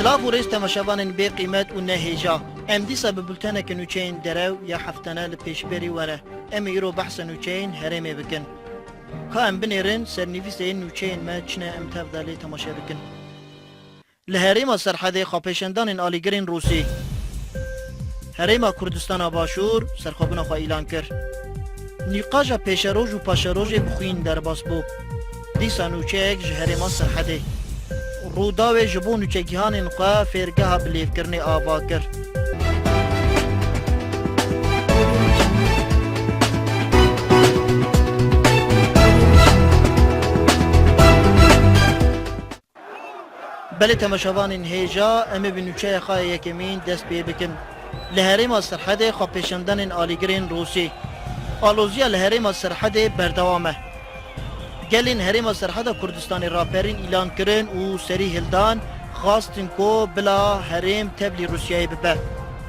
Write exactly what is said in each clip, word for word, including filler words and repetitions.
Silav û rêz temaşevanên bê qîmet û ne hêja. Em dîsa bi bulteneke nûçeyên derew ya heftane li pêşberî we re. Em ê îro behsa nûçeyên herêmê bikin. Ka em binêrin, sernivîsê yên nûçeyên me çi ne, em tev de lê temaşe bikin. Li herêma Serhedê xwepêşandanên alîgirên Rûsî. Herêma Kurdistana Başûr serxwebûna xwe îlan kir. Nîqaşa pêşeroj û paşerojê bi xwîn derbas bû. Dîsa nûçeyek ji herêma Serhedê. Rûdawê ji bo nûçegihanên xwe fêrgeha bilêvkirinê ava kir. Belê temaşevanên hêja, em ê bi nûçeya xwe yê yekemîn dest pê bikin. Li herêma Serhedê xwepêşandanên alîgirên Rûsî. Aloziya li herêma Serhedê berdewam e. Gelên herêma Serheda Kurdistanê raperîn îlan kirin û serî hildan, xwestin ku bila herêm tevlî Rûsyayê bibe.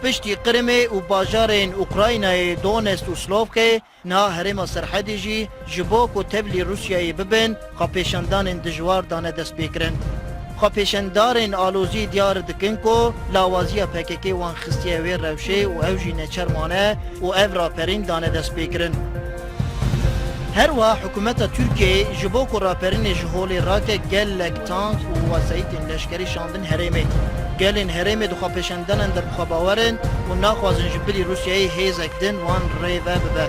Piştî Qirimê û bajarên Ukraynayê Donetsk û Slovkê, niha herêma Serhedê jî ji bo ku tevlî Rûsyayê bibin, xwepêşandanên dijwar dane destpêkirin. Xwepêşandarên alozî diyar dikin ku lawaziya P K K wan xistiye wê rewşê û ew jî neçer mane û ev raperîn dane destpêkirin. Her wiha hikûmeta Tirkiyeyê ji bo ku raperînê ji holê rake gelek tank û wesayîtên leşkerî şandin herêmê. Gelên herêmê di xwepêşandanan de bi xwe bawer in û naxwazin ji bilî Rûsyayê hêzek din wan rê ve bibe.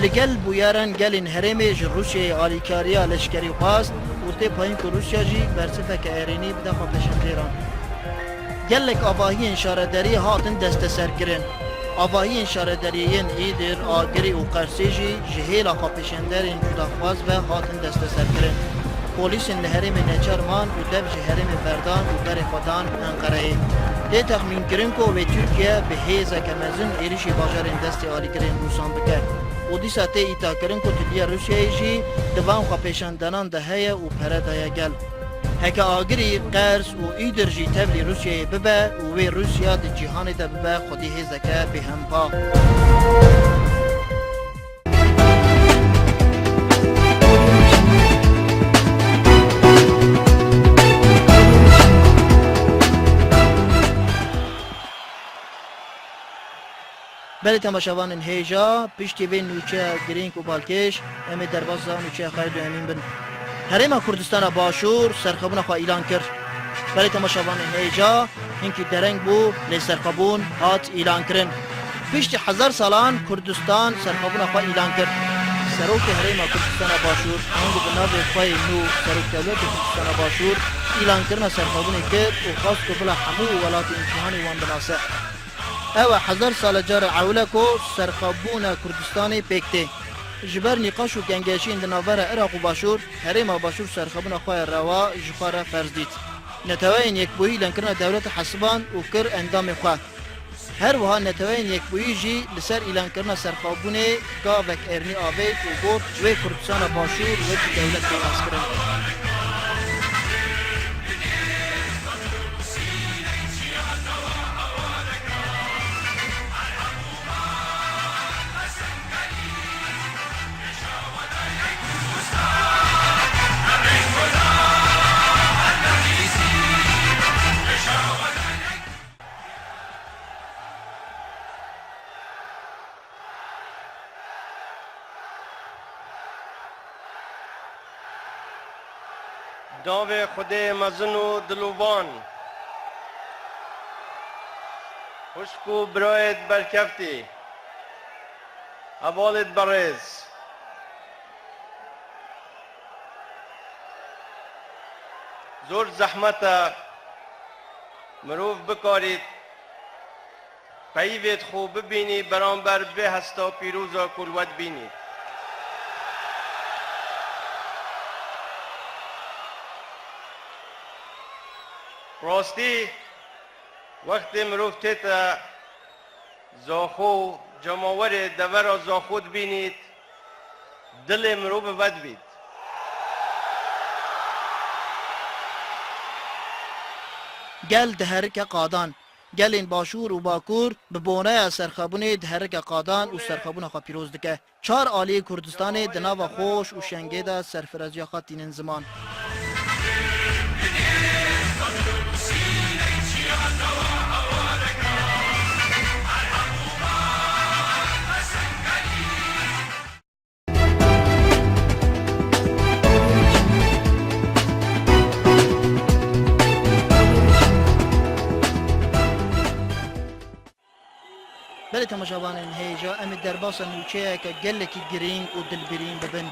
Li gel bûyeran gelên herêmê ji Rûsyayê alîkariya leşkerî xwest û tê payîn ku Rûsya jî bersiveke erênî bide xwepêşandêran. Gelek avahiyên şaredariyê hatin desteserkirin. Avahiyên şaredariyê yên Îdir, Agirî û Qersê jî ji hêla xwepêşanderên cudaxwaz ve hatin desteserkirin. Polîsên li herêmê neçar man û dev ji herêmê berdan û berê xwe dan Enqereyê. Tê texmînkirin ku wê Tirkiye bi hêzeke mezin êrişî bajarên destê alîgirên Rûsan bike û dîsa tê îtakirin ku tiliya Rûsyayê jî di van xwepêşandanan de heye û pere daye gel. Heke Agirî, Qers û Îdir jî tevlî Rûsyayê bibe û wê Rûsya di cîhanê de bibe xwedî hêzeke bêhempa. Belê temaşevanên hêja, piştî vê nûçeya girîng û balkêş, em ê derbasa nûçeya xwe yê duyemîn bin. Herêma Kurdistana Başûr serxwebûna xwe îlan kir. Belê temaşevanên hêja, hinkî dereng bû, lê serxwebûn hat îlankirin. Piştî hezar salan Kurdistan serxwebûna xwe îlan kir. Serokê Herêma Kurdistana Başûr, ango bi navê xwe yê nû Serokdewletê Kurdistana Başûr, îlankirina serxwebûnê kir û xwest ku bila hemû welatên cîhanê wan binase. Ew e hezar sal e cara ewil e ku serxwebûna Kurdistanê pêk tê. Ji ber nîqaş û kengeşiyên di navbera Iraq û Başûr, Herêma Başûr serxwebûna xwe ya rewa ji xwe re ferz dît. Neteweyên Yekbûyî îlankirina dewletê hesiband û kir endamê xwe. Her wiha Neteweyên Yekbûyî jî li ser îlankirina serxwebûnê gavek erênî avêt û got, wê Kurdistana Başûr wekî dewlet pê naskirin. Navê Xwedê mezin û dilovan, xwişk û birayêt berkeftî, hevalêt berêz. Zor zehmet e mirov bikarît peyvêt xwe bibînî beramber vê hesta pîroz e ku li we dibînît. Rastî, wextê mirov tête Zaxo, cemawerê devera Zaxo dibînît, dilê mirov bi ve dibît. Gel diherike qadan. Gelên Başûr û Bakur bi boneya serxwebûnê diherike qadan û serxwebûna xwe pîroz dike. Çar aliyê Kurdistanê di nava xoş û şengê de serfiraziya xwe tînin ziman. Temaşevanên hêja, em ê derbasa nûçeyeke gelekî girîng û dilbirîn bibin.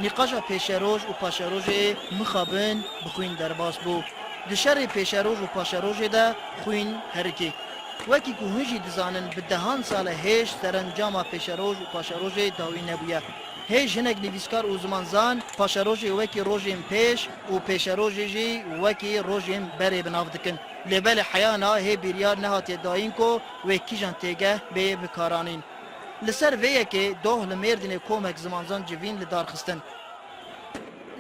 Nîqaşa pêşeroj û paşerojê mixabin bi xwîn derbas bû. Di şerê pêşeroj û paşerojê de xwîn herikî. Wekî ku hûn jî dizanin, bi dehan sal e hêj serencama pêşeroj û paşerojê dawî nebûye. Hêj hinek nivîskar û zimanzan paşerojê wekî rojên pêş û pêşerojê jî wekî rojên berê bi nav dikin. Lê belê heya niha hê biryar nehatiye dayîn ku wê kîjan têgeh bê bikaranîn. Li ser vê yekê doh li Mêrdînê komek zimanzan civîn li dar xistin.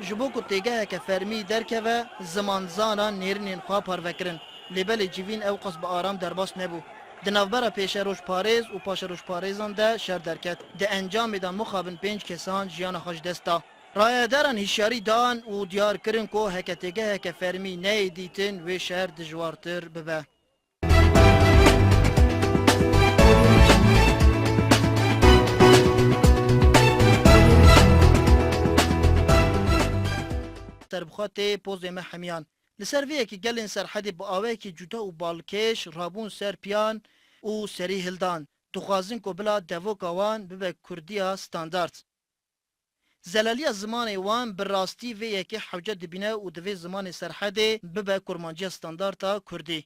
Ji bo ku têgeheke fermî derkeve, zimanzanan nêrînên xwe parve kirin. Lê belê civîn ewqas bi aram derbas nebû. Di navbera pêşerojparêz û paşerojparêzan de şer derket. Di encamê de mixabin pênc kesan jiyana xwe ji dest da. Rayedaran hişyarî dan û diyar kirin ku heke têgeheke fermî neyê dîtin, wê şer dijwartir bibe. Serbixwe tê pozê me hemiyan. Li ser vê yekê gelên Serhedê bi awayekî cuda û balkêş rabûn ser piyan û serî hildan. Dixwazin ku bila devoka wan bibe kurdiya standard. Zelaliya zimanê wan bi rastî vê yekê hewce dibîne û divê zimanê Serhedê bibe kurmanciya standarta kurdî.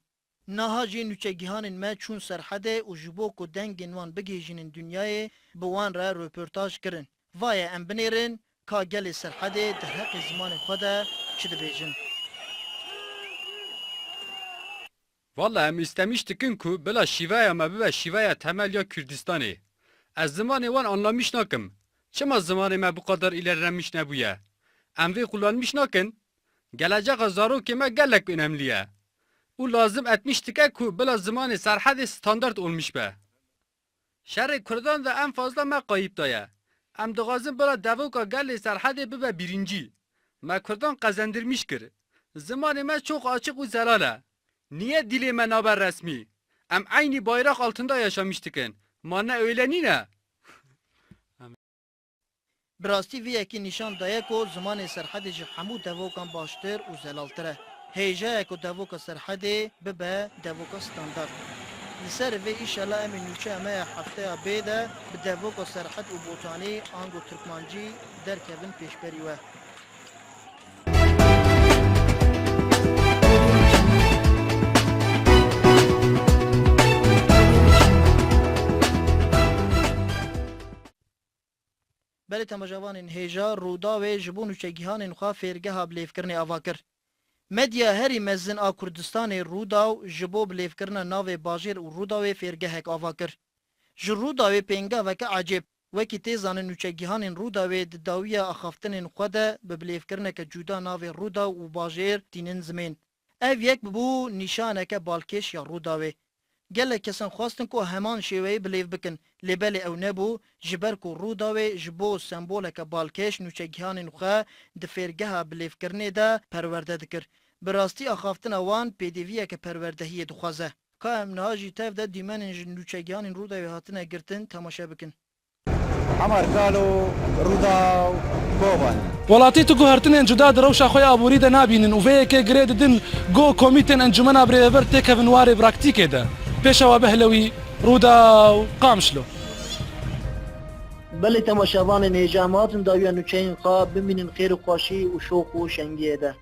Niha jî nûçegihanên me çûn Serhedê û ji bo ku dengên wan bigihîjînin dinyayê, bi wan re roportaj kirin. Va ye em binêrin ka gelê Serhedê derheqê zimanê xwe de çi dibêjin. Valla em îstemîş dikin ku bila şîveya me bibe şîveya temel ya Kurdistanê. Ez zimanê wan anlamîş nakim. Çima zimanê me bu qadar îlerlemîş nebûye? Em vê qulanmîş nakin? Gelecexa zarokê me gelek önemli ye. Û lazim etmîş dike ku bila zimanê Serhedê standard olmîş be. Şerê Kurdan de en fazla me qayîp daye. Em dixwazin bila devoka gelê Serhedê bibe birincî. Me Kurdan qezendirmîş kir. Zimanê me çok açık û zelal e. Niye dilê me nabe resmî? Em eynî bayrak altında yaşamîş dikin. Ma ne öyle nîne? Bi rastî vê yekê nîşan daye ku zimanê Serhedê ji hemû devokan baştir û zelaltir e. Hêja ye ku devoka Serhedê bibe devoka standard. Li ser vê, îşela em ê nûçeya me ya hefteya bê de bi devoka Serhed û Botanî ango Tirkmancî derkevin pêşberî we. Belê temaşevanên hêja, Rûdawê ji bo nûçegihanên xwe fêrgeha bilêvkirinê ava kir. Medya herî mezin a Kurdistanê, Rûdaw, ji bo bilêvkirina navê bajêr û Rûdawê fêrgehek ava kir. Ji Rûdawê pêngaveke ecêb, wekî tê zanin nûçegihanên Rûdawê di dawiya axaftinên xwe de bi bilêvkirineke cuda navê Rûdaw û bajêr tînin zimên. Ev yek bû nîşaneke balkêş ya Rûdawê. Gelek kesan xwestin ku heman şêweyê bilêv bikin, lê belê ew nebû, ji ber ku Rûdawê ji bo semboleke balkêş nûçegihanên xwe di fêrgeha bilêvkirinê de perwerde dikir. Bi rastî axaftina wan pêdiviyeke perwerdehiyê dixwaze. Ka em niha jî tev de dîmenên ji nûçegihanên Rûdawê hatine girtin temaşe bikin. Hemar Kalo, Rûdaw, Koban. Welatî tu guhertinên cuda di rewşa xwe ya aborî de nabînin û vê yekê girê didin ku komîtên Encûmena Birêvebir têkevin warê praktîkê de. Pêşewa Behlewî, Rûdaw, Qamişlo. Belê temaşevanên hêja, em hatin dawiya nûçeyên xwe bimînin xêr û xweşî û şoq û şengiyê de.